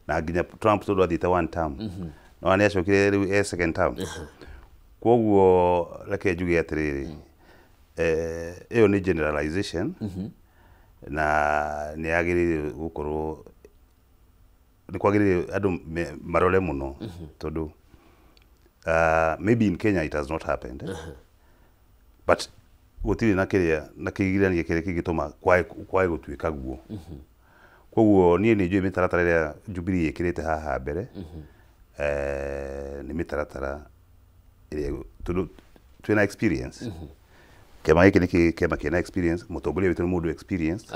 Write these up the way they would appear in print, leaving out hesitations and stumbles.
Na nginya Trump, tondũ athiĩte one term, no nĩ acokire rĩu e second term. Koguo reke njuge atĩrĩrĩ, ĩyo nĩ generalization na nĩ yagĩrĩire gũkorwo, nĩ kwagĩrĩire andũ marore mũno, tondũ maybe in Kenya it has not happened, but gũtirĩ na kĩrĩa na kĩgirania kĩrĩa kĩngĩtũma kwae gũtuĩka guo. Koguo niĩ nĩ njũĩ mĩtaratara ĩrĩa Jubilee ĩkĩrĩte haha mbere, nĩ mĩtaratara ĩrĩa, tondũ twĩna experience. Kĩama gĩkĩ nĩ kĩama kĩna experience. Mũtongoria witũ nĩ mũndũ experienced,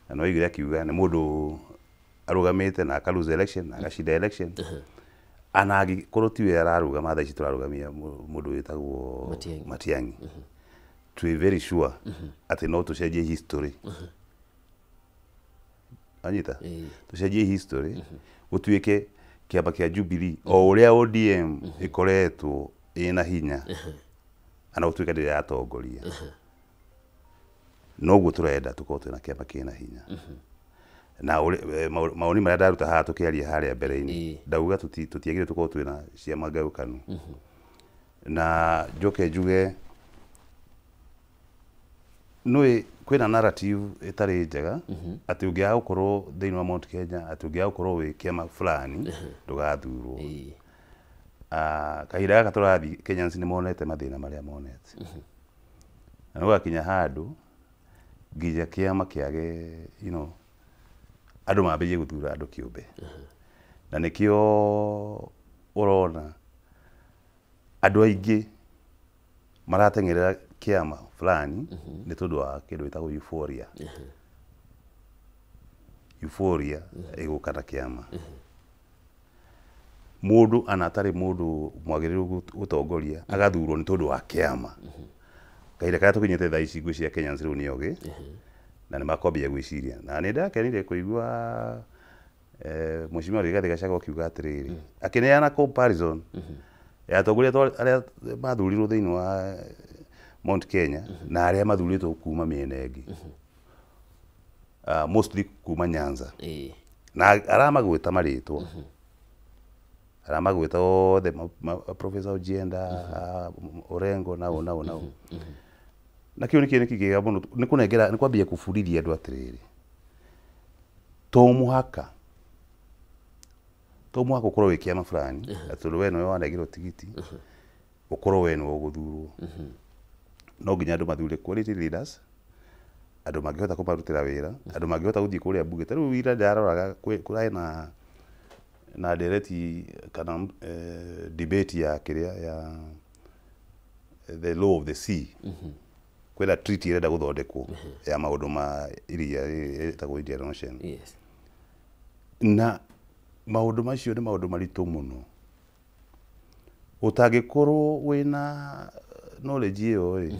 na no aigire akiuga nĩ mũndũ arũgamĩte na aka lose election na agacinda election. Ana angĩkorwo tiwe ararũgama thaa ici, tũrarũgamia mũndũ wĩtagwo Matiang'i. Matiang'i. Twĩ very sure atĩ no tũcenjie history. Anyita? Ĩĩ. Tũcenjie history, gũtuĩke kĩama kĩa Jubilee, o ũrĩa ODM ĩkoretwo ĩna hinya ana gũtuĩka ndĩrĩ yatongoria, noguo tũrenda tũkorwo twĩna kĩama kĩna hinya. Na mawoni marĩa ndaruta haha tũkĩaria harĩa mbere-inĩ, ndauga tũtiagĩrĩire tũkorwo twĩna ciama ngayũkanu. Na njoke njuge nĩ kwĩna narrative ĩtarĩ njega atĩ ũngĩaga gũkorwo thĩinĩ wa Mount Kenya, atĩ ũngĩaga gũkorwo wĩ kĩama fulani, ndũgathurwo. Ah, kahinda gaka tũrathiĩ, Kenyans nĩ monete mathĩna marĩa monete, na nĩ gũgakinya handũ nginya kĩama kĩage, andũ mambĩrĩrie gũthura andũ kĩũmbe. Na nĩkĩo ũrona andũ aingĩ marateng'erera kĩama fulani, nĩ tondũ wa kĩndũ gĩtagwo euphoria. Euphoria ĩgũka na kĩama. Mũndũ ana atarĩ mũndũ mwagĩrĩru gũtongoria agathurwo nĩ tondũ wa kĩama. Kahinda karĩa tũkinyĩte thaa ici, ngwĩciria Kenyans rĩu nĩ ogĩ na nĩ makwambia gwĩciria. Na nĩ ndakenire kũigua Mheshimiwa Rigathĩ Gachagua akiuga atĩrĩrĩ, akĩneana comparison ya atongoria arĩa mathurirwo thĩinĩ wa Mount Kenya na arĩa mathurĩtwo kuma mĩena ĩngĩ, mostly kuma Nyanza, na aramagwĩta marĩtwa, aramagwĩta othe, Professor Ojienda, Orengo, nao nao nao. Na kĩu nĩ kĩoneki kĩega mũno, nĩ kũnengera, nĩ kwambia kũbundithia andũ atĩrĩrĩ, to mũhaka ũkorwo wĩ kĩama fulani atĩ tondũ we nĩwe wanengerwo tigiti ũkorwo we nĩwe ũgũthurwo. No nginya andũ mathure quality leaders, andũ mangĩhota kũmarutĩra wĩra, andũ mangĩhota gũthiĩ kũrĩa bunge. Ta rĩu ira ndaroraga kũrarĩ na ndereti kana debate ya kĩrĩa ya the law of the sea. Kwĩna treaty ĩrenda gũthondekwo ya maũndũ ma iria ĩtagwo Indian Ocean. Na maũndũ macio nĩ maũndũ maritũ mũno. Ũtangĩkorwo wĩna knowledge ĩyo rĩ,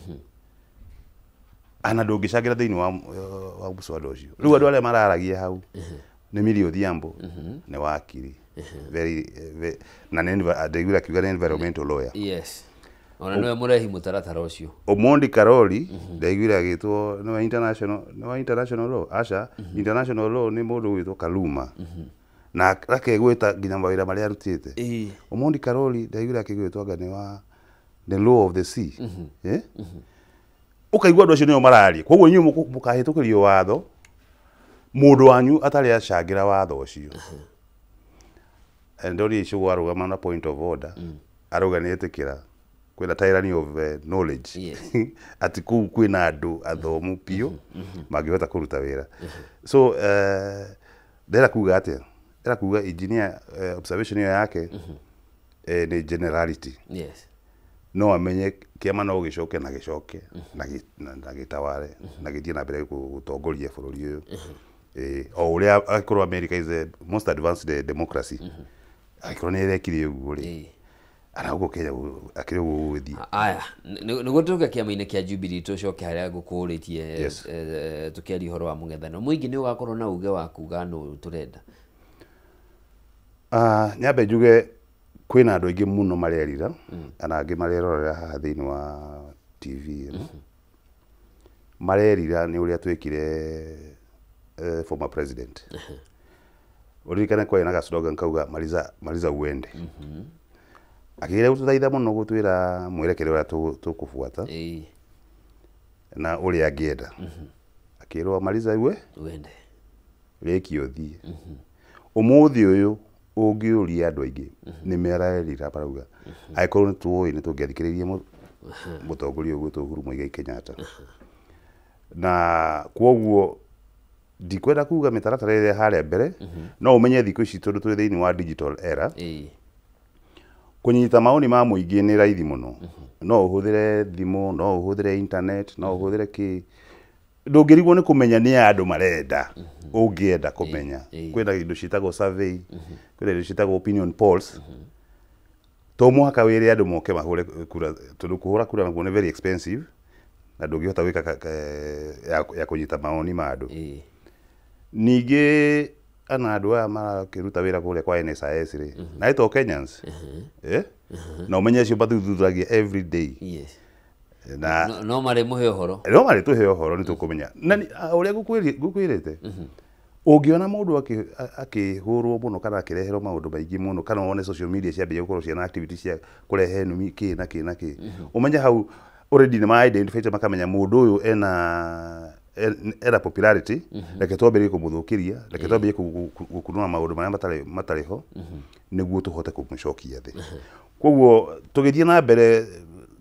ana ndũngĩcangĩra thĩinĩ wa mũswada ũcio. Rĩu andũ arĩa mararagia hau nĩ Millie Odhiambo, nĩ wakiri very, na nĩ ndaiguire akiuga nĩ environmental lawyer. Yes, ona nĩwe mũrehi mũtaratara ũcio. Omondi Karoli ndaiguire agĩtwo nĩ wa international law. Aca, international law nĩ mũndũ ũgwĩtwo Kaluma, na akegwĩta nginya mawĩra marĩa arutĩte. Omondi Karoli ndaiguire akĩgwĩtwo anga nĩ wa the law of the sea, eh? Ũkaigua andũ acio nĩo mararia. Koguo inyuĩ mũkahĩtũkĩrio watho mũndũ wanyu atarĩ acangĩra watho ũcio. Ndonire Icũgũ arũgama na point of order, arauga nĩ etĩkĩra kwĩna tyranny of knowledge, atĩ kũu kwĩna andũ athomu biũ mangĩhota kũruta wĩra. So ndĩrenda kuga atĩa? Ndĩrenda kuga engineer, observation ĩyo yake nĩ generality. No amenye kĩama no gĩcoke na gĩcoke na gĩtaware na gĩthiĩ na mbere gũtongoria bũrũri ũyũ. O ũrĩa angĩkorwo America is the most advanced democracy, angĩkorwo nĩ ĩrekire ũguo rĩ, ana gũkũ Kenya akĩrĩ ũguo gũgĩthiĩ. Aya, nĩguo tũke kĩama-inĩ kĩa Jubilee, tũcoke harĩa ngũkũrĩtie. Tũkĩaria ũhoro wa mũng'ethanĩro, mũingĩ nĩ ũgakorwo na uge wa kuga nũ tũrenda? Ah, nyambe njuge kwĩna andũ aingĩ mũno marerira ana angĩ marerorera haha thĩinĩ wa TV ĩno, marerira nĩ ũrĩa twĩkire former president. Ũririkane kwarĩ na ga slogan kauga "Maliza, maliza uende." Akĩgeria gũtũthaitha mũno gũtwĩra mwerekere ũrĩa tũkũbuata na ũrĩa angĩenda. Akĩrwo "Maliza uwe uende." Rĩkia ũthiĩ. Ũmũthĩ ũyũ ũngĩũria andũ aingĩ nĩ merarerira, marauga angĩkorwo nĩ tũĩ nĩ tũngĩathikĩrĩirie mũtongoria ũyũ ũgwĩtwo Uhuru Muigai Kenyatta. Na kwoguo ndikwenda kuga mĩtaratara ĩrĩa harĩa mbere, no ũmenye thikũ ici tondũ twĩ thĩinĩ wa digital era, kũnyita maoni ma mũingĩ nĩ raithi mũno. No ũhũthĩre thimũ, no ũhũthĩre internet, no ũhũthĩre kĩ, ndũngĩrigwo nĩ kũmenya nĩ andũ marenda. Ũngĩenda kũmenya, kwĩna indo ciĩtagwo survey, kwĩna indo ciĩtagwo opinion polls. To mũhaka wĩre andũ moke mahũre kura, tondũ kũhũra kura nakuo nĩ very expensive na ndũngĩhota gwĩka ya kũnyita maoni ma andũ. Ningĩ ana andũ aya marakĩruta wĩra kũrĩa kwa NSIS rĩ, na to Kenyans, eh? Na ũmenye acio mathuthuragia every day. Na No marĩ mũhe ũhoro. No marĩ tũhe ũhoro, nĩ tũkũmenya. Na ũrĩa ngũkwĩrĩte, ũngĩona mũndũ akĩhũrwo mũno kana akĩreherwo maũndũ maingĩ mũno, kana wone social media ciambĩrĩria gũkorwo ciana activity cia kũrehe numi kĩ na kĩ na kĩ, ũmenye hau already nĩ ma identify, makamenya mũndũ ũyũ ena popularity, reke twambĩrĩrie kũmũthũkĩria, reke twambĩrĩrie gũkunũra maũndũ marĩa matarĩ ho nĩguo tũhote kũmũcokia thĩ. Koguo tũgĩthiĩ na mbere,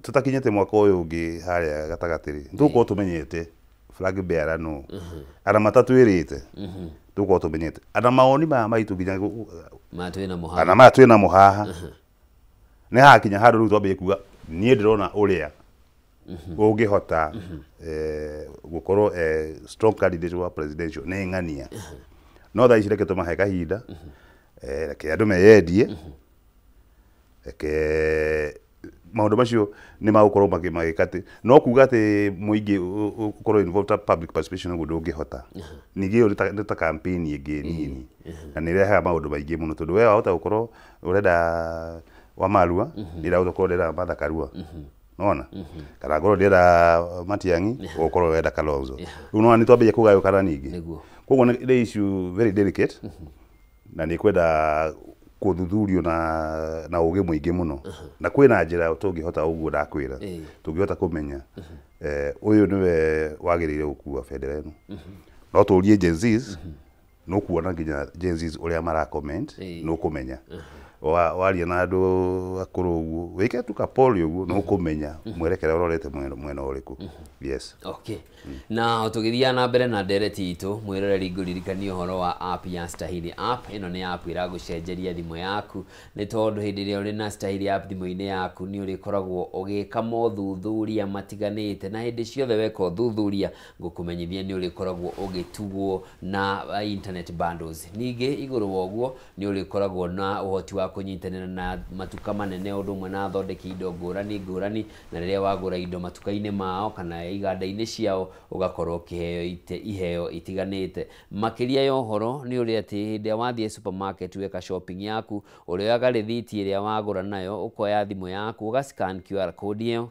tũtakinyĩte mwaka ũyũ ũngĩ harĩa gatagatĩ rĩ, nĩtũgũkorwo tũmenyete flag bearer no ana matatwĩrĩte, tũgũkorwo tũmenyete ana mawoni maya maitũ nginya Ma twĩ na ana maya twĩ namo haha. Nĩ hakinya handũ rĩu twambĩrĩrie kuga niĩ ndĩrona ũrĩa ũngĩhota gũkorwo strong candidate wa presidential nĩ ng'ania. No thaa ici reke tũmahe kahinda, reke andũ meyendie, reke maũndũ macio nĩ magũkorwo magĩka atĩ no kuga atĩ mũingĩ ũkorwo involved ta public participation ũguo ndũngĩhota. Ningĩ ĩyo nĩ ta campaign ĩngĩ nini na nĩ ĩrehaga maũndũ maingĩ mũno, tondũ we wahota gũkorwo ũrenda Wamarua, niĩ ndahota gũkorwo ndĩrenda Martha Karua, nona kana ngorwo ndĩrenda Matiang'i, ũkorwo ũrenda Kalonzo. Rĩu nona nĩ twambĩrĩria kũgayũkana ningĩ. Koguo nĩ issue very delicate na nĩ kwenda kũthuthurio na ũgĩ mũingĩ mũno, na kwĩna njĩra tũngĩhota ũguo ndakwĩra, tũngĩhota kũmenya ũyũ nĩwe wagĩrĩire gũkua bendera ĩno. No tũrie Gen Zs, no kuona nginya Gen Zs ũrĩa mara comment, nĩ ũkũmenya. Waria na andũ akũrũ ũguo, wĩke tu ka poll ũguo, nĩ ũkũmenya mwerekera ũrorete mwena ũrĩkũ. Yes. Okay. Na tũgĩthiaga na mbere na ndereti itũ, mwĩroreri, ngũririkania ũhoro wa app ya Stahili App. Ĩno nĩ app ĩragũcenjeria thimũ yaku, nĩ tondũ hĩndĩ ĩrĩa ũrĩ na Stahili App thimũ-inĩ yaku, nĩ ũrĩkoragwo ũgĩka mothuthuria matiganĩte, na hĩndĩ ciothe weka ũthuthuria, ngũkũmenyithia nĩ ũrĩkoragwo ũgĩtugwo na internet bundles. Ningĩ igũrũ wa ũguo, nĩ ũrĩkoragwo na ũhoti wa kũnyitanĩra na matuka manene ũndũ ũmwe na athondeki indo ngũrani ngũrani, na rĩrĩa wagũra indo matuka-inĩ mao kana iganda-inĩ ciao, ũgakorwo ũkĩheo iheo itiganĩte. Makĩria ya ũhoro nĩ ũrĩa atĩ hĩndĩ ĩrĩa wathiĩ supermarket weka shopping yaku, ũrĩoyaga rĩthiti ĩrĩa wagũra nayo, ũkoya thimũ yaku, ũga scan QR code ĩyo,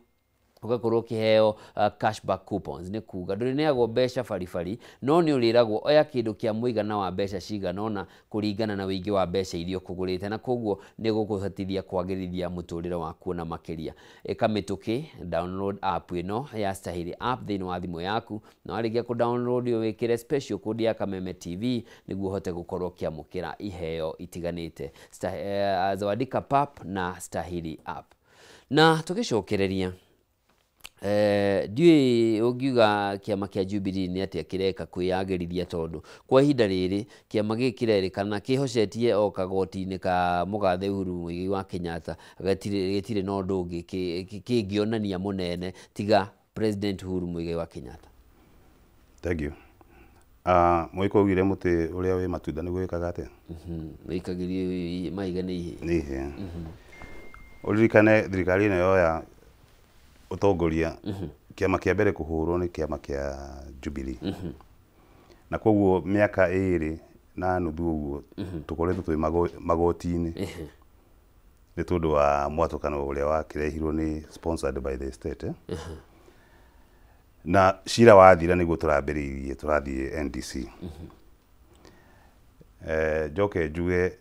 ũgakorwo ũkĩheo cashback coupons. Nĩ kuga ndũrĩneagwo mbeca baribari, no nĩ ũrĩragwo oya kĩndũ kĩa mũigana wa mbeca cigana ũna kũringana na ũingĩ wa mbeca iria ũkũgũrĩte, na koguo nĩ gũkũhotithia kwagĩrithia mũtũrĩre waku na makĩria. Ĩka mĩtũkĩ, download app ĩno ya Stahili App thĩinĩ wa thimũ yaku, na warĩkia kũ download wĩkĩre special code ya Kameme TV nĩguo ũhote gũkorwo ũkĩamũkĩra iheo itiganĩte. Zawadika Pap na Stahili App. Na tũgĩcokereria, ndiũĩ ũngiuga kĩama kĩa Jubilee nĩ atĩa kĩreka kwĩyagĩrithia, tondũ kwa ihinda rĩrĩ kĩama gĩkĩ kĩrerĩkana kĩhocetie o kagoti-inĩ ka mũgathe Uhuru Muigai wa Kenyatta, gĩtirĩ na ũndũ ũngĩ kĩngĩonania mũnene tiga President Uhuru Muigai wa Kenyatta. Thank you. Mũiko augire mũtĩ ũrĩa wĩ matunda nĩguo wĩkaga atĩa? Wĩikagĩrio mahiga nĩ ihĩĩ. Nĩ ihĩĩ. Ũririkane thirikari ĩno yoya ũtongoria, kĩama kĩa mbere kũhũrwo nĩ kĩama kĩa Jubilee, na koguo mĩaka 2.5 ũguo tũkoretwo twĩ magoti-inĩ nĩ tondũ wa mwatũkano ũrĩa wakĩrehirwo nĩ sponsored by the state, eh? Na cira wathira nĩguo tũrambĩrĩirie tũrathiĩ NDC. Njoke njuge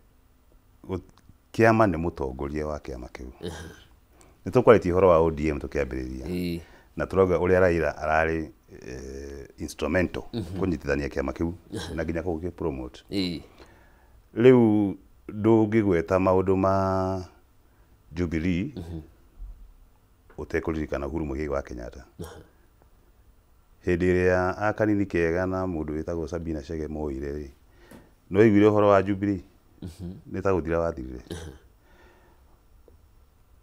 kĩama nĩ mũtongoria wa kĩama kĩu. Nĩ tũkwarĩtie ũhoro wa ODM tũkĩambĩrĩria. Na tũrauga ũrĩa Raila ararĩ instrumental kũnyitithania kĩama kĩu na nginya gũgĩ promote. Rĩu ndũngĩgweta maũndũ ma Jubilee ũtekũririkana Uhuru Muigai wa Kenyatta. Hĩndĩ ĩrĩa a Kanini Kega na mũndũ wĩtagwo Sabina Chege moire rĩ, nĩ waiguire ũhoro wa Jubilee? Nĩ ta gũthira wathirire.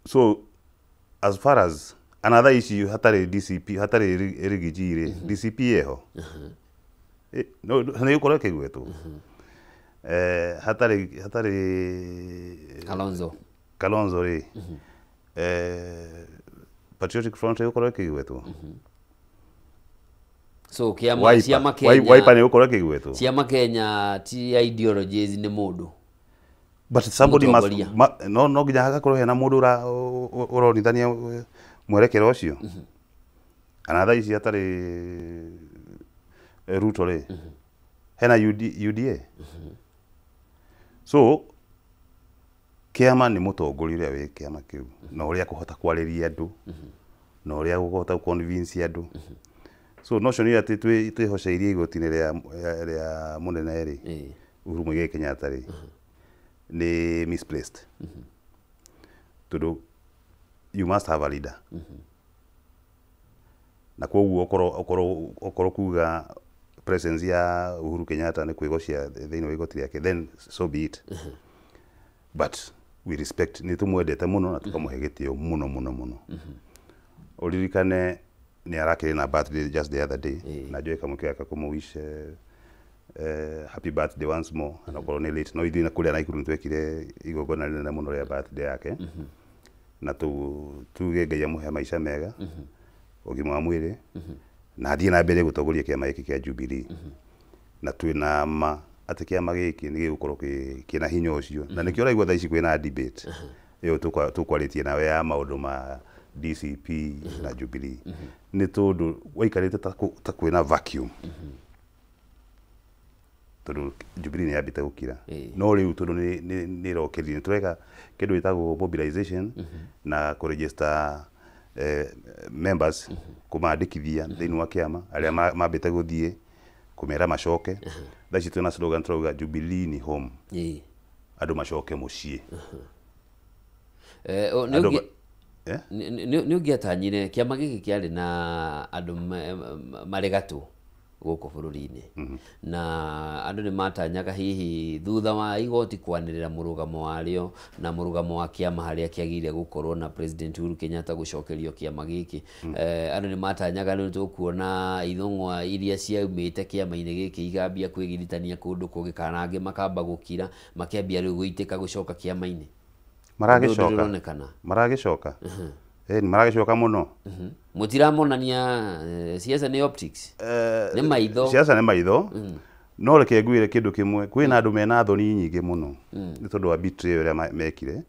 So as far as ana thaa ici hatarĩ DCP, hatarĩ Rigiji rĩ, DCP ĩho. No nĩ gũkorwo ĩkĩgwetwo. Hatarĩ Kalonzo. Kalonzo rĩ, Patriotic Front ĩgũkorwo ĩkĩgwetwo. So kĩama ciama Kenya, Wiper nĩ ĩgũkorwo ĩkĩgwetwo. Ciama Kenya ti ideologies, nĩ mũndũ. But somebody must Mũtongoria. no nginya hagakorwo hena mũndũ ũronithania mwerekero ũcio. Ana thaa ici hatarĩ Ruto rĩ, hena UDA. So kĩama nĩ mũtongoria ũrĩa wĩ kĩama kĩu na ũrĩa akũhota kwarĩria andũ na ũrĩa akũhota gũ-convince andũ. So notion ĩyo atĩ twĩhoceirie igoti-inĩ rĩa mũnene rĩ, Uhuru Muigai Kenyatta rĩ, nĩ misplaced, tondũ you must have a leader. Na koguo okorwo kuga presence ya Uhuru Kenyatta nĩ kwĩgocia thĩinĩ wa igoti rĩake, then so be it. But we respect, nĩ tũmwendete mũno na tũkamũhe gĩtĩo mũno mũno mũno. Ũririkane nĩ arakĩrĩ na birthday just the other day, na njoe kamweke gaka kũmũ-wish happy birthday once more, na okorwo nĩ late, no ithuĩ na kũrĩa Naikuru nĩ twekire igongona rĩnene mũno rĩa birthday yake, na tuge Ngai amũhe maica mega, ũgima wa mwĩrĩ, na athiĩ na mbere gũtongoria kĩama gĩkĩ kĩa Jubilee. Na twĩna ma atĩ kĩama gĩkĩ nĩ gĩgũkorwo kĩna hinya ũcio, na nĩkĩo ũraigua thaa ici kwĩna debate ĩyo tũkwarĩtie nawe ya maũndũ ma DCP na Jubilee, nĩ tondũ waikarĩte ta kwĩna vacuum, tondũ Jubilee nĩ yambĩte gũkira. No rĩu tondũ nĩ ĩrokĩrire, nĩ tũreka kĩndũ gĩtagwo mobilization na kũregister members, kũmandĩkithia thĩinĩ wa kĩama arĩa mambĩte gũthiĩ, kũmera macoke. Thaa ici twĩna slogan tũrauga, "Jubilee ni home." Andũ macoke mũciĩ. Nĩ Andũ eh? Nĩ ũngĩatanyire kĩama gĩkĩ kĩarĩ na andũ marĩ gatũ gũkũ bũrũri-inĩ, na andũ nĩ matanyaga hihi thutha wa igoti kwanĩrĩra mũrũgamo warĩo na mũrũgamo wa kĩama harĩa kĩagĩrĩire gũkorwo na President Uhuru Kenyatta gũcokerio kĩama gĩkĩ, andũ nĩ matanyaga rĩu tũkuona ithũng'wa iria ciaumĩte kĩama-inĩ gĩkĩ ikambia kwĩgiritania kũndũ kũngĩ, kana angĩ makamba gũkira, makĩambia rĩu gũitĩka gũcoka kĩama-inĩ. Ũndũ Maragĩcoka. Ndũronekana. Maragĩcoka, ĩni maragĩcoka mũno. Mũtiramonania siasa nĩ optics, nĩ maitho. Siasa nĩ maitho, no reke ngwĩre kĩndũ kĩmwe: kwĩna andũ mena thoni nyingĩ mũno nĩ tondũ wa betray ũrĩa mekire.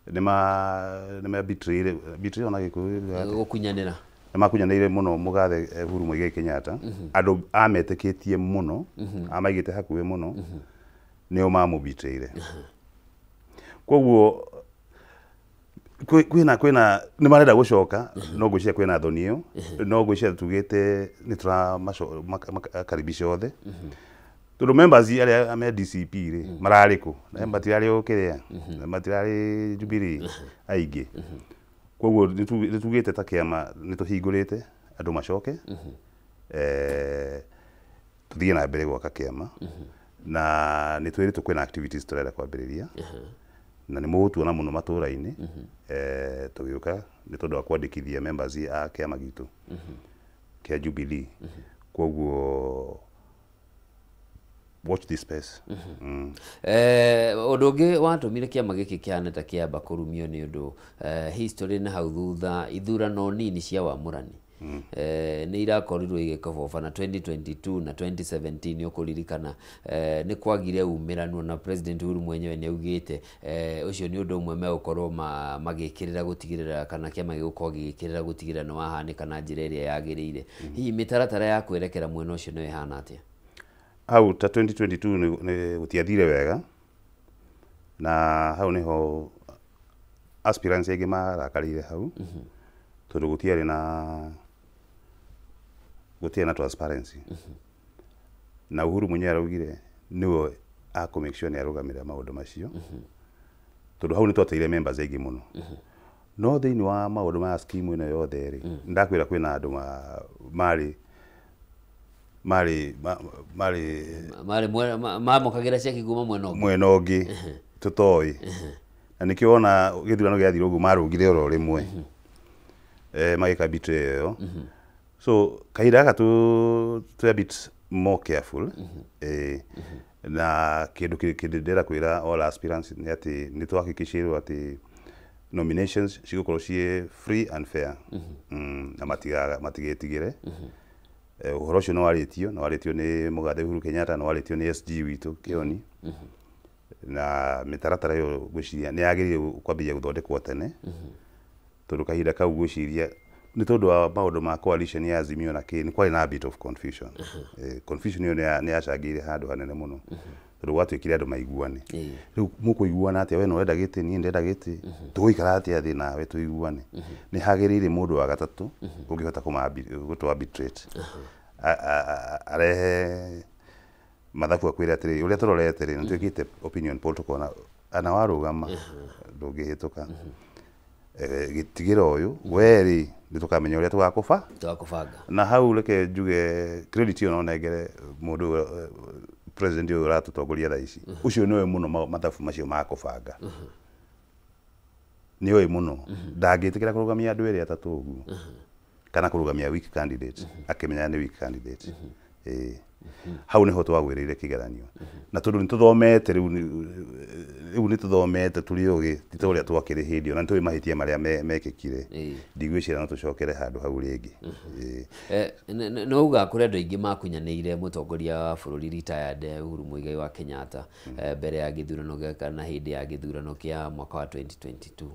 Nĩ ma betray, betray ona Gĩkũyũ? Gũkunyanĩra. Nĩ makunyanĩire mũno mũgathe Uhuru Muigai Kenyatta. Andũ ametĩkĩtie mũno, amaigĩte hakuhĩ mũno, nĩo mamũbitĩire. Koguo kwĩna nĩ marenda gũcoka, no ngwĩciria kwĩna thoni ĩyo, no ngwĩciria tugĩte nĩ tũramakaribisha othe, tondũ members arĩa me DCP rĩ, mararĩ kũ? Na matirarĩ o kĩrĩa, matirarĩ Jubilee aingĩ. Koguo nĩ tugĩte ta kĩama nĩ tũhingũrĩte andũ macoke, tũthiĩ na mbere gwaka kĩama, na nĩ twĩrĩtwo kwĩna activities tũrenda kwambĩrĩria, na nĩ mũgũtuona mũno matũra-inĩ tũgĩũka nĩ tondũ wa kwandĩkithia members a kĩama gitũ kĩa Jubilee. Koguo watch this space. Ũndũ ũngĩ watũmire kĩama gĩkĩ kĩhane ta kĩamba kũrumio nĩ ũndũ history na hau thutha, ithurano nini cia wamũrani nĩ irakorirwo igĩkoboba na 2022 na 2017. Nĩ ũkũririkana nĩ kwagire umĩrano, na President Uhuru mwenyewe nĩ augĩte ũcio nĩ ũndũ ũmwe megũkorwo magĩkĩrĩra gũtigĩrĩra, kana kĩama gĩgũkorwo gĩgĩkĩrĩra gũtigĩrĩra nĩ wahanĩka na njĩra ĩrĩa yagĩrĩire. Hihi mĩtaratara ya kwerekera mwena ũcio nĩyo ĩhana atĩa? Hau ta 2022 nĩ gũtiathire wega, na hau nĩho aspirants aingĩ marakarĩire hau, tondũ gũtiarĩ na transparency. Na Uhuru mwenyewe araugire nĩwe akũ make sure nĩ arũgamĩrĩra maũndũ macio, tondũ hau nĩ twateire members aingĩ mũno. No thĩinĩ wa maũndũ maya, scheme ĩno yothe rĩ, ndakwĩra kwĩna andũ marĩ marĩ marĩ marĩ mamũkagĩra ceki kuma mwena ũngĩ. Mwena ũngĩ tũtoĩ, na nĩkĩo wona gĩthurano gĩathira ũguo marũgire oro rĩmwe, magĩka betray ĩyo. So kahinda gaka tu a bit more careful. Na kĩndũ kĩndũ ndĩrenda kwĩra all aspirants nĩ atĩ nĩ twahakikishĩrwo atĩ nominations cigũkorwo ciĩ free and fair, na matigetigĩre. Ũhoro ũcio nĩ warĩtio nĩ mũgathe Uhuru Kenyatta, nĩ warĩtio nĩ SG witũ Kĩoni, na mĩtaratara ĩyo ngwĩciria nĩ yagĩrĩire kwambĩrĩria gũthondekwo tene, tondũ kahinda kau ngwĩciria nĩ tondũ wa maũndũ ma coalition ya Azimio na kĩ, nĩ kwarĩ na a bit of confusion. Confusion ĩyo nĩ yacangĩire handũ hanene mũno, tondũ gwatuĩkire andũ maiguane. Rĩu mũkũiguana atĩa? We nĩ ũrenda gĩtĩ, niĩ ndĩrenda gĩtĩ, tũgũikara atĩa thĩ nawe tũiguane? Nĩ hagĩrĩire mũndũ wa gatatũ ũngĩhota gũtũ arbitrate, arehe mathabu, akwĩre atĩrĩ, ũrĩa tũrorete rĩ, nĩ twĩkĩte opinion poll, tũkona ana warũgama ndũngĩhĩtũka. Gĩtigĩra ũyũ we rĩ, nĩ tũkamenya ũrĩa tũgakũba Twakũbanga. Na hau reke njuge credit ĩyo no nengere mũndũ ũyũ, president ũyũ ũratũtongoria thaa ici. Ũcio nĩwe mũno mathabu macio ma kũbanga nĩ oĩ mũno. Ndangĩtĩkĩra kũrũgamia andũ erĩ atatũ ũguo, kana kũrũgamia weak candidate akĩmenya nĩ weak candidate. Ĩĩ, hau nĩho twagwĩrĩire kĩgeranio, na tondũ nĩ tũthomete rĩu, rĩu nĩ tũthomete, tũrĩ ũgĩ, ti ta ũrĩa twakĩrĩ hĩndĩ ĩyo, na nĩ tũĩ mahĩtia marĩa mekĩkire. Ndigwĩciria no tũcokere handũ hau rĩngĩ. Ĩĩ. No uga kũrĩ andũ aingĩ makunyanĩire mũtongoria wa bũrũri retired Uhuru Muigai wa Kenyatta, mbere ya gĩthurano gĩa kana hĩndĩ ya gĩthurano kĩa mwaka wa 2022.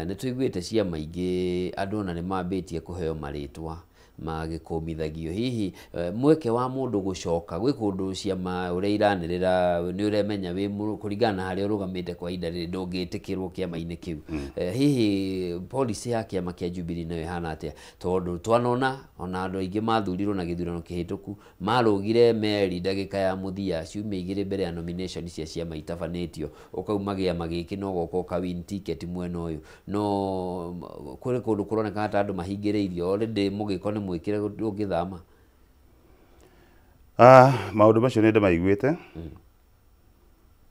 Nĩ tũiguĩte ciama ingĩ andũ ona nĩ mambĩtie kũheo marĩtwa magĩkũmithagio, hihi mweke wa mũndũ gũcoka gwĩ kũndũ ciama ũrĩa iranĩrĩra nĩ ũremenya wĩ kũringana na harĩa ũrũgamĩte kwa ihinda rĩrĩ ndũngĩtĩkĩrwo kĩama-inĩ kĩu. Hihi policy ya kĩama kĩa Jubilee nayo ĩhana atĩa? Tondũ twanona ona andũ aingĩ mathurirwo na gĩthurano kĩhĩtũku marũgire meri ndagĩka ya mũthia, ciumia 2 mbere ya nomination cia ciama itabanĩtio, ũkauma gĩama gĩkĩ no goka ũka win ticket mwena ũyũ. No kũrĩ kũndũ kũroneka ta andũ mahingĩrĩirio already, mũgĩko nĩ mwĩkĩre ũngĩthama. Ah, maũndũ macio nĩ ndĩmaiguĩte.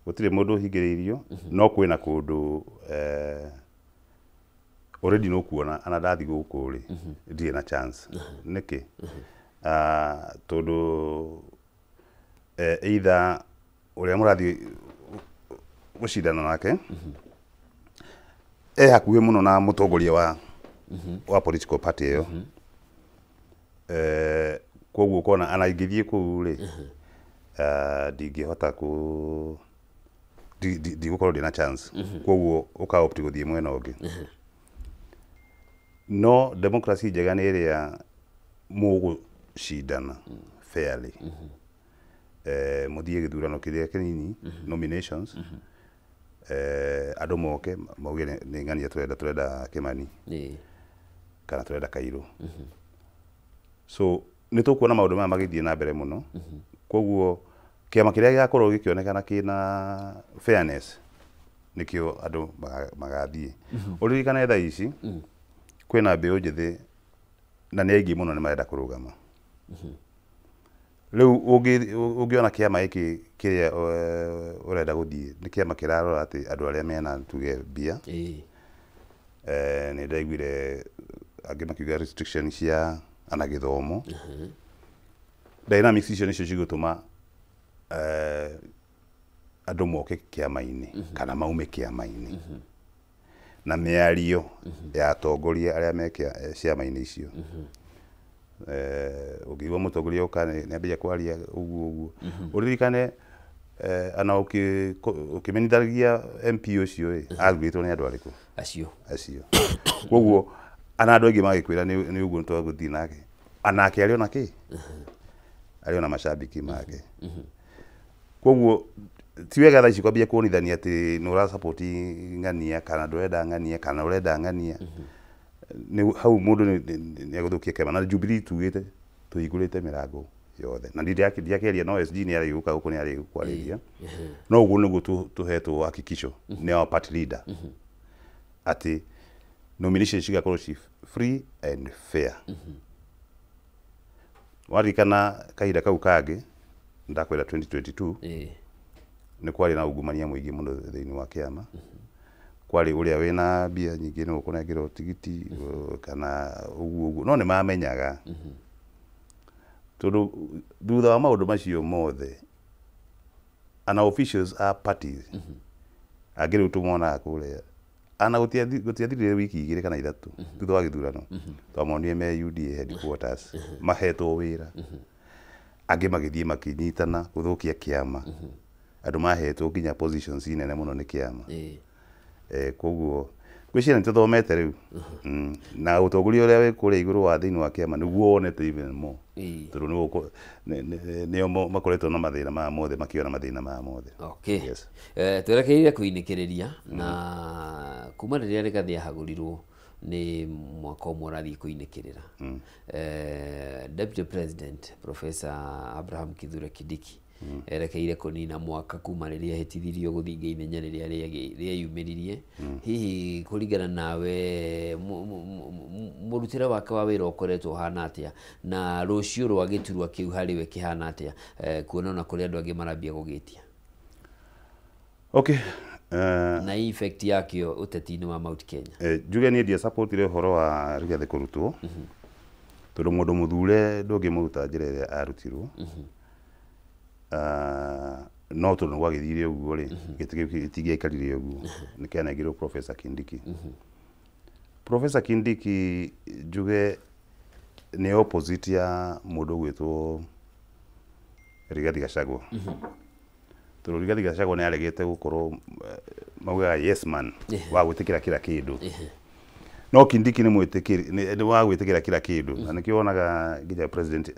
Gũtirĩ mũndũ ũhingĩrĩirio, no kwĩna kũndũ already nĩ ũkuona ana ndathi gũkũ rĩ, ndirĩ na chance. Nĩkĩ? Ah, tondũ either ũrĩa mũrathiĩ gũcindana nake e hakuhĩ mũno na mũtongoria wa political party ĩyo, koguo ũkona ana ingĩthiĩ kũu rĩ, ndingĩhota ku ndigũkorwo ndĩna chance, koguo ũka opt gũthiĩ mwena ũngĩ. No democracy njega nĩ ĩrĩa mũgũcindana fairly, mũthiĩ gĩthurano kĩrĩa kĩnini, nominations, andũ moke mauge nĩ ng'ania tũrenda Kĩmani kana tũrenda Kairũ. So nĩ tũkuona maũndũ maya magĩthiĩ na mbere mũno. Koguo kĩama kĩrĩa gĩgakorwo gĩkĩonekana kĩna fairness nĩkĩo andũ magathiĩ. Ũririkane thaa ici kwĩna mbeũ njĩthĩ na nĩ aingĩ mũno nĩ marenda kũrũgama. Rĩu ũngĩona kĩama gĩkĩ kĩrĩa ũrenda gũthiĩ nĩ kĩama kĩrarora atĩ andũ arĩa mena tuge mbia. Nĩ ndaiguire angĩ makiuga restriction cia ana gĩthomo, dynamics icio nĩcio cigũtũma andũ moke kĩama-inĩ kana maume kĩama-inĩ, na mĩario ya atongoria arĩa me ciama-inĩ icio. Ũngĩigua mũtongoria oka nĩ ambia kwaria ũguo ũguo, ũririkane ana ũkĩmenyithagia MP ũcio ĩ athurĩtwo nĩ andũ arĩkũ? Acio. Acio. Koguo ana andũ aingĩ magĩkwĩra nĩ ũguo twagũthiĩ nake, anake arĩ ona kĩ. Arĩ ona macambiki make. Koguo ti wega thaa ici kwambia kuonithania atĩ nĩ ũra support ng'ania kana ndũrenda ng'ania kana ũrenda ng'ania. Nĩ hau mũndũ nĩ egũthũkia kĩama. Na Jubilee tugĩte tũhingũrĩte mĩrango yothe, na ndiakĩaria no SG nĩ arĩgũka gũkũ, nĩ arĩkwarĩria, no ũguo nĩguo tũhetwo hakikisho nĩ our party leader atĩ nomination cigakorwo ci free and fair. Waririkana kahinda kau kangĩ ndakwĩra 2022, nĩ kwarĩ na ungumania mũingĩ mũno thĩinĩ wa kĩama. Kwarĩ ũrĩa wĩna mbia nyingĩ nĩwe ũkũnengerwo tigiti, kana ũguo ũguo, no nĩ mamenyaga tondũ thutha wa maũndũ macio mothe ana officials a parties angĩ rĩu tũmonaga kũrĩa ana gũtiathirire wiki 2 kana 3 thutha wa gĩthurano twamonire me UDA headquarters mahetwo wĩra, angĩ magĩthiĩ makĩnyitana gũthũkia kĩama, andũ mahetwo nginya positions nene mũno nĩ kĩama. Koguo ngwĩciria nĩ tũthomete rĩu, na ũtongoria ũrĩa wĩ kũrĩa igũrũ wa thĩinĩ wa kĩama nĩguo wonete even more, tondũ nĩo makoretwo na mathĩna maya mothe, makĩona mathĩna maya mothe. Okay. Yes. Twerekeire kũinĩkĩrĩria na kuma rĩrĩa Rigathĩ ahagũrirwo nĩ mwaka ũmwe ũrathiĩ kũinĩkĩrĩra. Deputy President Professor Abraham Kithure Kindiki erekeire kũnina mwaka kuma rĩrĩa ahĩtithirio gũthinga ithenya rĩrĩa rĩeyumĩririe. Hihi kũringana nawe mũrutĩre wake wa wĩra ũkoretwo ũhana atĩa, na rũciũ rwa gĩturwa kĩu harĩ we kĩhana atĩa, kuona ona kũrĩ andũ angĩ marambia gũgĩtia? Okay. Na effect yakĩo ũteti-inĩ wa Mount Kenya? Njuge niĩ ndiasupportire ũhoro wa Rigathĩ kũrutwo, tondũ mũndũ mũthure ndũngĩmũruta njĩra ĩrĩa arutirwo. No tondũ nĩ gwagĩthire ũguo rĩ, gĩtĩ kĩu gĩtingĩaikarire ũguo, nĩ kĩanengerirwo Professor Kindiki. Professor Kindiki njuge nĩ opposite ya mũndũ ũgwĩtwo Rigathi Gachagua, tondũ Rigathi Gachagua nĩ aregete gũkorwo maugaga yes man wa gwĩtĩkĩra kila kĩndũ, no Kindiki nĩ mwĩtĩkĩri, nĩ wa gwĩtĩkĩra kila kĩndũ, na nĩkĩo wonaga nginya president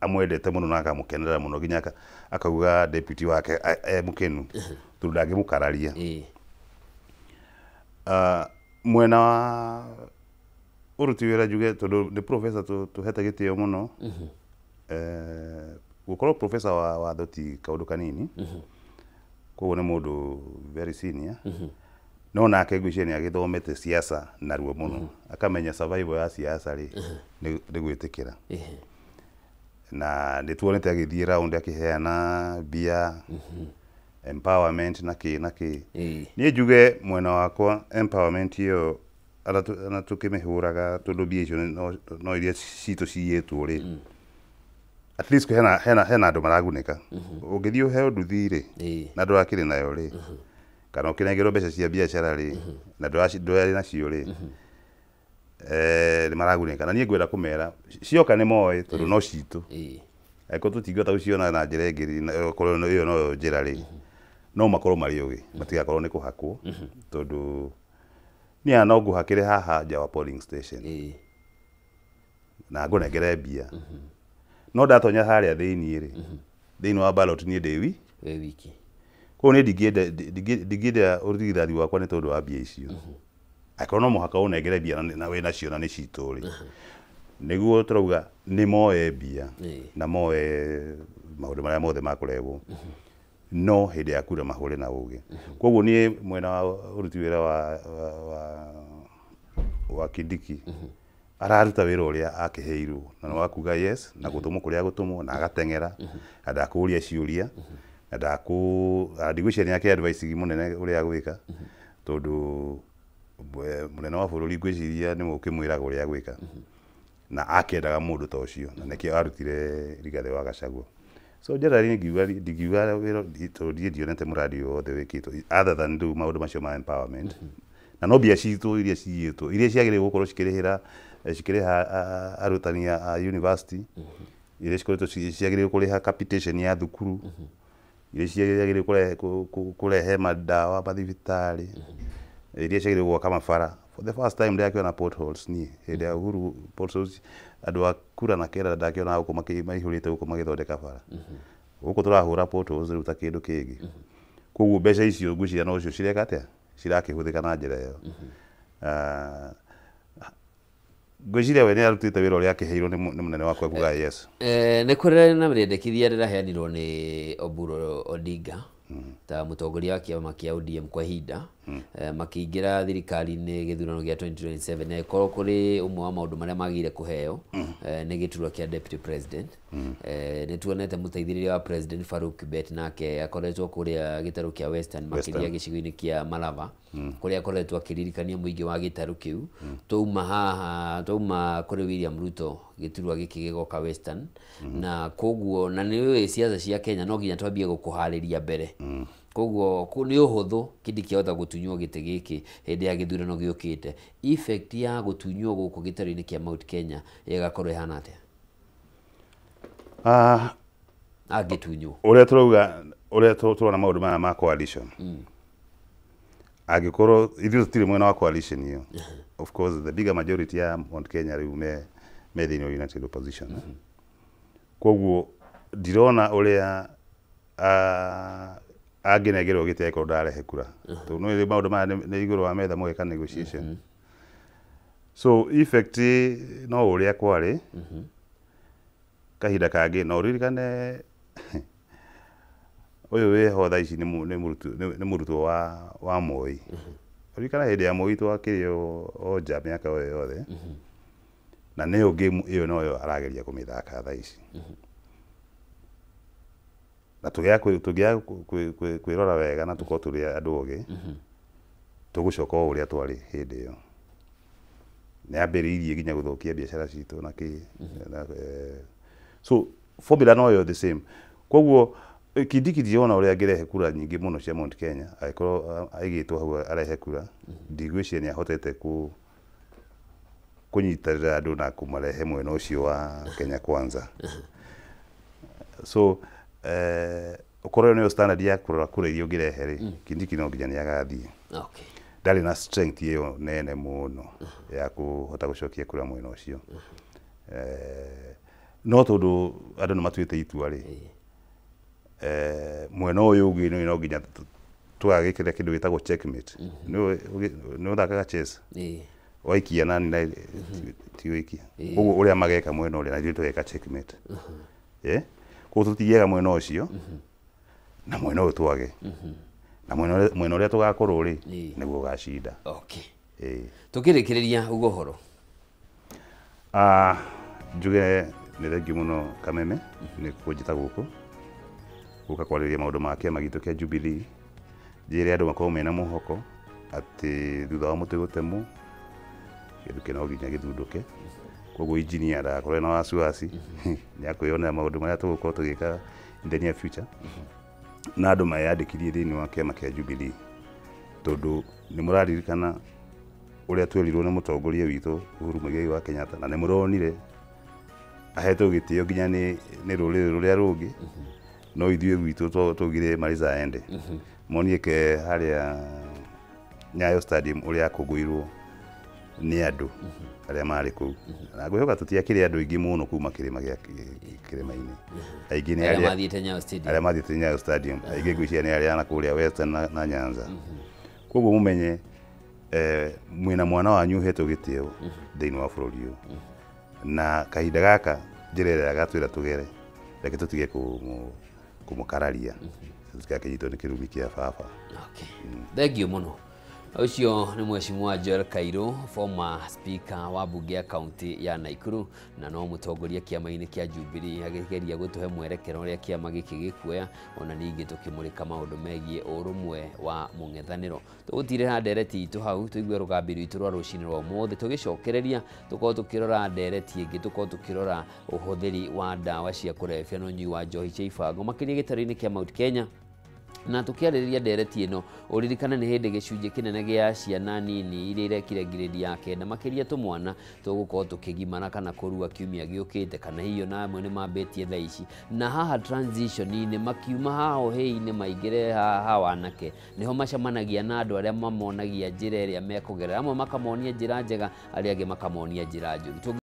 amwendete mũno na akamũkenerera mũno, nginya akauga deputy wake e mũkenu tondũ ndangĩmũkararia. Mwena wa ũruti wĩra njuge tondũ nĩ professor tũhete gĩtĩo mũno, gũkorwo professor wa watho ti kaũndũ kanini, koguo nĩ mũndũ very senior, no nake ngwĩciria nĩ agĩthomete siasa narua mũno, akamenya survival ya siasa rĩ nĩ gwĩtĩkĩra. Na nĩ tuonete agĩthiĩ round akĩheana mbia, empowerment na kĩ na kĩ. Niĩ njuge mwena wakwa empowerment ĩyo ana tũkĩmĩhũraga tondũ mbia icio no iria citũ ciyĩtwo rĩ, at least hena andũ maragunĩka. Ũngĩthiĩ ũheo nduthi rĩ na ndũrakĩrĩ nayo rĩ, kana ũkĩnengerwo mbeca cia biacara rĩ na ndũrarĩ nacio rĩ, nĩ maragunĩka. Na niĩ ngwenda kũmera cioka nĩ moĩ tondũ no citũ, angĩkorwo tũtingĩhota gũciona na njĩra ĩngĩ rĩ, na okorwo ĩyo noyo njĩra rĩ, no makorwo marĩ ũgĩ, matigakorwo nĩ kũhakwo, tondũ niĩ no ngũhakĩre haha nja wa polling station na ngũnengere mbia, no ndatonya harĩa thĩiniĩ rĩ, thĩinĩ wa ballot niĩ ndĩ wi Wĩ wiki. Koguo niĩ ndingĩenda ũrigithathi wakwa nĩ tondũ wa mbia icio. Angĩkorwo no mũhaka ũnengere mbia na wĩ nacio na nĩ citũ rĩ, nĩguo tũrauga nĩ moe mbia na moe maũndũ marĩa mothe makũrehwo, no hĩndĩ ya kura mahũre na ũgĩ. Koguo niĩ mwena wa ũruti wĩra wa Kindiki, araruta wĩra ũrĩa akĩheirwo na nĩ wa kuga yes na gũtũmwo kũrĩa agũtũmwo, na agateng'era na ndakũria ciũria na ndakũ na ndigwĩciria nĩ ake advice mũnene ũrĩa agwĩka, tondũ mũnene wa bũrũri ngwĩciria nĩwe ũkĩmwĩraga ũrĩa agwĩka, na akĩendaga mũndũ ta ũcio, na nĩkĩo arutire Rigathĩ wa Gachagua. So generally ndingiuga wĩra, tondũ niĩ ndionete mũradi wothe wĩkĩtwo other than rĩu maũndũ macio ma empowerment, na no mbia citũ iria ciyĩtwo iria ciagĩrĩirwo gũkorwo cikĩrĩhĩra cikĩrĩha arutani a university, iria cikoretwo ciagĩrĩirwo kũrĩha capitation ya thukuru, iria ciagĩrĩirwo kũrehe mandawa mathibitarĩ, iria ciagĩrĩirwo gwaka mabara. For the first time ndakĩona potholes niĩ hĩndĩ ya Uhuru, potholes andũ a kura na kera ndakĩona gũkũ maihũrĩte gũkũ magĩthondeka bara. Gũkũ tũrahũra potholes rĩu ta kĩndũ kĩngĩ. Koguo mbeca icio ngwĩciria nocio cireka atĩa, cirakĩhũthĩka na njĩra ĩyo. Ngwĩciria we nĩ arutĩte wĩra ũrĩa akĩheirwo nĩ mũnene wakwa kuga yes. Nĩ kũrĩ na rĩendekithia rĩraheanirwo nĩ Oburu Odinga ta mũtongoria wa kĩama kĩa ODM kwa ihinda, makĩingĩra thirikari-inĩ gĩthurano gĩa 2027, na ĩkorwo kũrĩ ũmwe wa maũndũ marĩa magĩrĩire kũheo nĩ gĩturwa kĩa deputy president. Nĩ tuonete mũteithĩrĩria wa president Farouk Kibet nake akoretwo kũrĩa gĩtarũ kĩa Western, makĩria gĩcigo-inĩ kĩa Malava, kũrĩa akoretwo akĩririkania mũingĩ wa gĩtarũ kĩu. Twauma haha, twauma kũrĩ William Ruto, gĩturwa gĩkĩ gĩgoka Western, na koguo na nĩ ũĩ siasa cia Kenya no nginya twambie gũkũharĩria mbere. Koguo nĩ ũhũthũ Kindiki ahota gũtunywo gĩtĩ gĩkĩ hĩndĩ ya gĩthurano gĩũkĩte. Effect ya gũtunywo gũkũ gĩtarũ-inĩ kĩa Mount Kenya ĩgakorwo ĩhana atĩa? Angĩtunywo ũrĩa tũrauga, ũrĩa tũrona maũndũ maya ma coalition, angĩkorwo ithuĩ tũtirĩ mwena wa coalition ĩyo, of course the bigger majority ya Mount Kenya rĩu me thĩinĩ wa United Opposition. Koguo ndirona ũrĩa angĩnengerwo gĩtĩ angĩkorwo ndarehe kura, tondũ nĩ maũndũ maya nĩ igũrũ wa metha mũgeka negotiation. So effect no ũrĩa kwarĩ kahinda kangĩ. No ũririkane ũyũ wĩho thaa ici nĩ mũrutwo wa Moi. Ũririkane hĩndĩ ya Moi twakĩrĩ o nja mĩaka ĩyo yothe, na nĩyo game ĩyo noyo arageria kũmĩthaka thaa ici. Na tũngĩaga kwĩrora wega na tũkorwo tũrĩ andũ ogĩ, tũgũcoka o ũrĩa twarĩ hĩndĩ ĩyo. Nĩ ambĩrĩirie nginya gũthũkia biacara citũ na kĩ. So formula noyo the same. Koguo Kindiki ndirona ũrĩa angĩrehe kura nyingĩ mũno cia Mount Kenya angĩkorwo aigĩtwo hau arehe kura. Ndigwĩciria nĩ ahotete kũnyitĩrĩra andũ na kũmarehe mwena ũcio wa Kenya Kwanza. So ũkorwo nĩyo standard ya kũrora kura iria ũngĩrehe rĩ, Kindiki no nginya nĩ agathiĩ. Ndarĩ na strength ĩyo nene mũno ya kũhota gũcokia kura mwena ũcio. No tondũ andũ nĩ matuĩte itua rĩ, mwena ũyũ ũngĩ no nginya tũgagĩkĩra kĩndũ gĩtagwo checkmate. Nĩ ũthakaga chess? Waikia nani na ti waikia. Koguo ũrĩa mageka mwena ũrĩa na ithuĩ tũgeka checkmate. Koguo tũtigiaga mwena ũcio na mwena ũyũ twage. Na mwena ũrĩa tũgakorwo rĩ, nĩguo ũgacinda. Tũkĩrĩkĩrĩria ugo ũhoro. Njuge nĩ thengiũ mũno Kameme nĩ kũnjĩta gũkũ gũka kwarĩrĩria maũndũ ma kĩama gitũ kĩa Jubilee. Njĩre andũ makorwo mena mwĩhoko atĩ thutha wa mũtĩ gũtemwo kĩndũ kĩ no nginya gĩthundũke. Koguo engineer ndagakorwo ena wasiwasi, nĩ akwĩyonera maũndũ marĩa tũgũkorwo tũgĩka in the near future. Na andũ meyandĩkithie thĩinĩ wa kĩama kĩa Jubilee, tondũ nĩ mũraririkana ũrĩa twerirwo nĩ mũtongoria witũ Uhuru Muigai wa Kenyatta, na nĩ mũronire ahetwo gĩtĩo nginya nĩ rũrĩrĩ rũrĩa rũngĩ, no ithuĩ gwitũ twaugire Mariza aende. Monie ke harĩa Nyayo Stadium ũrĩa akũngũirwo nĩ andũ arĩa marĩ kũu. Na ngwĩhoka tũtiakĩrĩ andũ aingĩ mũno kuma kĩrĩma gĩa kĩrĩma-inĩ. Aingĩ nĩ arĩa arĩa mathiĩte Nyayo Stadium. Arĩa mathiĩte Nyayo Stadium. Aingĩ ngwĩciria nĩ arĩa na kũrĩa Western na Nyanza. Koguo mũmenye mwĩna mwana wanyu ũhetwo gĩtĩo thĩinĩ wa bũrũri ũyũ. Na kahinda gaka njĩra ĩrĩa agatwĩra tũgere, reke tũtige kũmũkararia. Tũtigakĩnyitwo nĩ kĩrumi kĩa baba. Thank you mũno. Ũcio nĩ Mheshimiwa Joel Kairũ, former speaker wa bunge ya kaunti ya Nakuru, na no mũtongoria kĩama-inĩ kĩa Jubilee, akĩgeria gũtũhe mwerekero ũrĩa kĩama gĩkĩ gĩkuoya, ona ningĩ tũkĩmũrĩka maũndũ megiĩ ũrũmwe wa mũng'ethanĩro. Tũgũtirĩra ndereti itũ hau, tũigue rũgambi rwitũ rwa rũcinĩ rwa ũmũthĩ, tũgĩcokereria tũkorwo tũkĩrora ndereti ĩngĩ, tũkorwo tũkĩrora ũhũthĩri wa ndawa cia kũrebia na ũnyui wa njohi cia ibango, makĩria gĩtarũ-inĩ kĩa Mount Kenya. Na tukiarĩrĩria ndereti ĩno, ũririkane nĩ hĩndĩ gĩcunjĩ kĩnene gĩa ciana nini iria irekire ngirĩndi ya 9 makĩria tũmwana tũgũkorwo tũkĩgimara kana kũrua kiumia gĩũkĩte, kana hihi ona amwe nĩ mambĩtie thaa ici. Na haha transition-inĩ makiuma haha ũhĩĩ-inĩ maingĩre haha wanake, nĩho macemanagia na andũ arĩa mamonagia njĩra ĩrĩa mekũgerera. Amwe makamonia njĩra njega, arĩa angĩ makamonia njĩra njũru.